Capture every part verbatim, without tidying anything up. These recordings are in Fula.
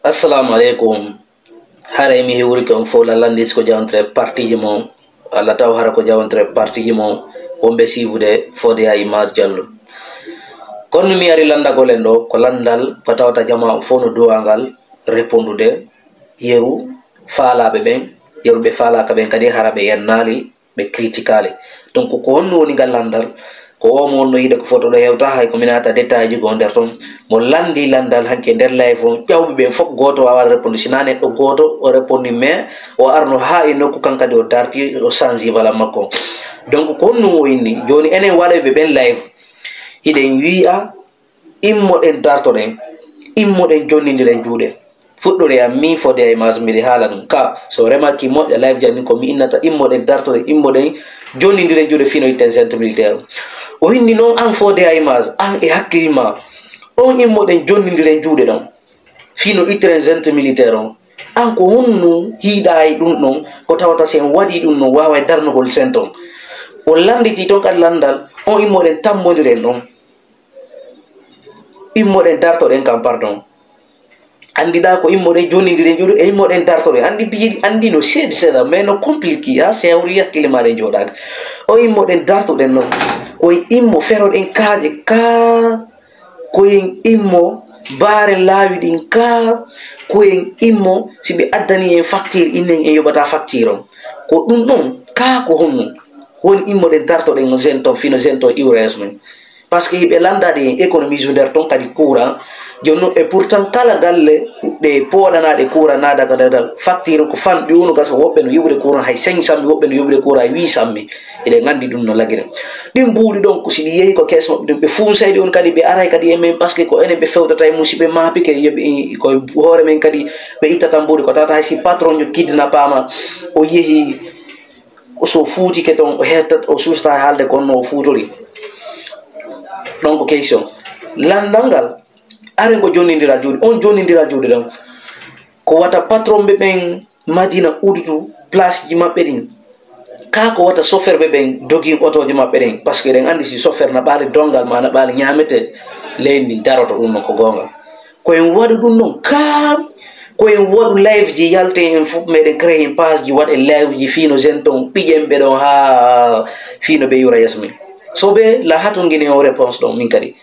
Assalamu aleykum. Haray mi hiwrike on fof lallandi ko jawantire partiji mon. Allah taw hara ko jawantire partiji mon wonɓe siifude Fodé à Image Diallo. Kono mi ari lanndagol en ɗo, ko lanndal ko tawata jama on fof no duwangal repondude yeru faalaaɓe ɓen, yeru ɓe faalaaka ɓen kadi hara ɓe yennaali, ɓe kritikaali. Donc ko honno woni ngal lanndal? Ko o mo wonno yiide ko foto ɗo hewta, hay ko mi naata détail ji goo nder ton. Mo lanndi lanndal hanki e nder live on, ƴawɓe ɓen fof gooto waawa reponde. Si naa neɗɗo gooto o repondi, mais o arno haa e nokku kan kadi o darti, o change bala makko. Donc ko honno o inni? Jooni enen waɗayɓe ɓen live, hiɗen wi'a, immoɗen dartoɗen, immoɗen jonnindiren juuɗe. Fuɗɗori am min Fodé à Image mbiɗi haala ɗum. Ka so remarque moƴƴa live jani ko mi innata, immoɗen dartoɗen, immoɗen jonnindiren juuɗe fino itten centre militaire. O inni noon an Fodé à Image, an e hakkille ma, on immoɗen jonnindiren juuɗe ɗon fino itten centre militaire on. An ko honno hiiɗa e ɗum ɗon, ko tawata si en waɗi ɗum ɗon waaway darnugol sen ton? O lannditi ton kadi lanndal, on immoɗen tammondiren ɗon. Immoɗen dartoɗen kam, pardon. Anndiɗaa ko immoɗen jonnindiren juuɗe e immoɗen dartoɗen. Anndi piiji ɗi, anndi no seedi seeɗa, mais no compliqué, haa sewri hakkille maaɗa e jooɗaade. O immoɗen dartoɗen noon. Ko en immo feroɗen kaaƴe kaa, ko en immo baare laawi ɗin kaa, ko en immo si ɓe addani en facture, innen en yoɓata facture on. Ko ɗum ɗon kaa ko honno? Woni immoɗen dartoɗen no zen ton, fino zen ton iwra yeeso men. Parce que hiɓe lanndaade en économie ju nder ton kadi courant. Jooni noon, et pourtant kala galle ɗe pooɗanaaɗe courant naada ka dadal facture ko fan ɗi wonu gasa, woɓɓe no yoɓude courant hay cinq cent mille, woɓɓe no yoɓude courant huit cent mille. Eɗen nganndi ɗum no lagiri. Ɗin buuɗi ɗon ko si ɗi yehi ko kees maɓɓe ɗum, ɓe funsayɗi on kadi ɓe aray kadi e men, parce que ko enen ɓe fewtata e mum. Si ɓe maapike, yoɓe ko hoore men kadi ɓe ittata mbuuɗi, ko tawata hay si patron jo kidnappama, o yehi, so fuutike ton, o hettat, o suusata haalde ko no o fuutori. Ɗon ko question. Lanndal ngal, are ko jonnindiral juuɗe, on jonnindiral juuɗe ɗon. Ko wata patron ɓe ɓen Madina udutu place ji maɓɓe ɗin. Kaa ko wata chauffeur ɓe ɓen dogin otooji maɓɓe ɗin, parce que eɗen anndi si chauffeur na ɓaali dongal ma na ɓaali ñaamete, leydi ndin daroto, ɗum non ko goonga. Ko en waɗu ɗum non kaa, ko en waɗu live ji, yalte en fof meɗen créé en page ji, waɗen live ji fino zen ton, ɓiƴen ɓe ɗon haa fino ɓe yura yeeso min. So ɓe la hatungini on réponse ɗon min kadi.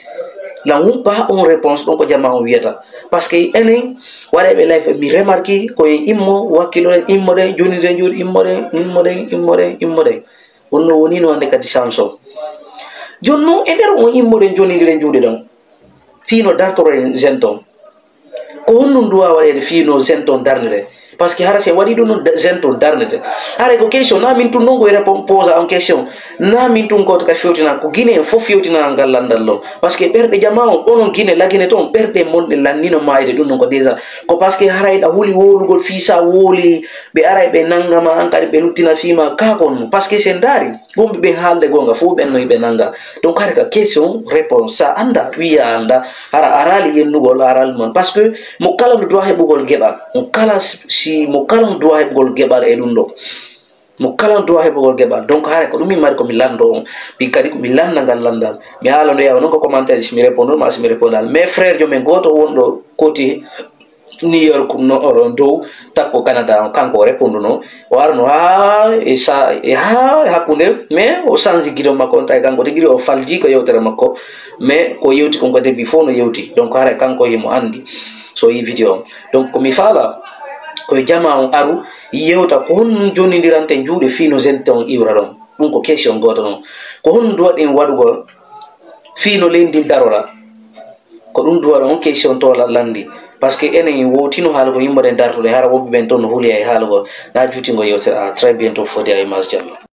La humpa on réponse ɗon ko jama on wiyata. Parce que enen waɗayɓe live mi remarque ko en immo wakkiloɗen, immoɗen, jonniɗen juuɗe, immoɗen, immoɗen, immoɗen, immoɗen. Wonno woni no wande kadi chanson. Jooni non e nder on immoɗen jonniɗen juuɗe ɗon. Fino dartoro en zen ton. Ko honɗum duwa waɗede fino zen ton darnire? Parce que hara si en waɗi ɗum non, zen ton darnete. Haray ko question, na min tun non ko répond pose on question. Na min tun ko kadi fewtina, ko Guinée en fof fewtina ngal lanndal ɗon. Parce que ɓerɗe jama on, onon Guinée, la Guinée ton, ɓerɗe mon ɗe lannino maayde ɗum non ko déjà. Ko parce que haray ɗa huli wowlugol fii sa wowli, ɓe aray ɓe nangama, an kadi ɓe luttina fii ma, ka kon. Parce que si en ndaari, wonɓe ɓen haalde goonga fof ɓen no ɓe nanga. Donc haray ka question, réponse, sa annda, wiya annda, hara araali yennugol, araali mon. Parce que mo kala no duwa heɓugol geɓal, mo kala si, mo kala no duwa heɓugol geɓal e ɗum ɗo. Mo kala no duwa heɓugol geɓal. Donc haray ko ɗum min mari ko mi lanndo on. Min kadi ko mi lannda ngal lanndal. Mi haala no yawa non ko commentaire si mi répondre ma si mi répondal. Mais frère jo men gooto wonɗo côté New York no oɗon dow takko Canada on, kanko o réponduno. O arno haa e sa, e haa e hakkunde, mais o change guidon makko on, tawi kanko tigi o falji ko yewtere makko. Mais ko yewti kon ko début fof no yewti. Donc haray kanko himo anndi so yi vidéo on. Donc ko mi faala, ko jama on aru, yewta ko honɗum jonnindirante juuɗe fii no zen ton iwra ɗon. Ɗum ko question gooto non. Ko honɗum duwaɗen waɗugol fii no leydi ndin darora? Ko ɗum duwaɗo on question to la-, lanndi. Parce que enen en wowtino haalugol, yimmoɗen dartude, hara woɓɓe ɓen ton no huli e haalugol. Na juutingo yewtere. À très bientôt, Fodé à Image Diallo.